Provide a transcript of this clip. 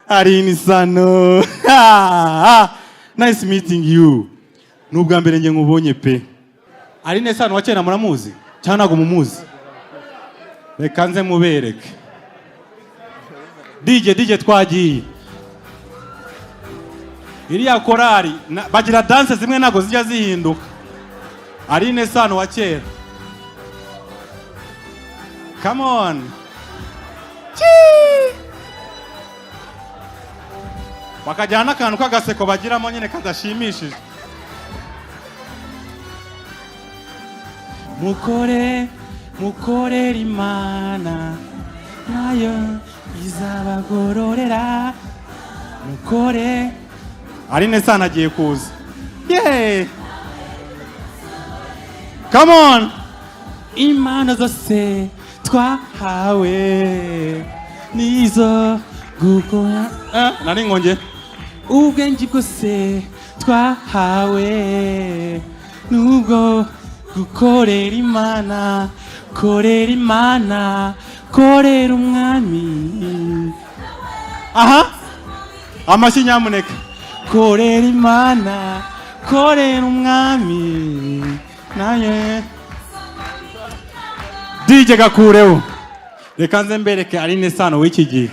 Alyn Sano, nice meeting you. Ni ubwa mbere njye nkubonye pe. Alyn Sano wa kera muramuzi cyangwa ntabwo mumuzi? Reka nze mubereke. DJ, DJ, twagiye. Iriya korari bagira danse zimwe ntabwo zijya zihinduka. Alyn Sano wa kera, come on. Chii! Bakajyana n'akantu k'agaseko bagiramo nyine kadashimishije. Mukore, mukorere Imana, nayo izabagororera. Mukore. Alyn Sano agiye kuza. Yeah, come on. Impano zose twahawe nizo gukora. Nari nkonge. Ubwenge bwose twahawe nubwo gukorera Imana, korera Imana, korera Umwami. Aha, amashyi nyamuneka. Korera Imana, korera Umwami, naye DJ gakureho. Reka nze mbereke Alyn Sano w'iki gihe.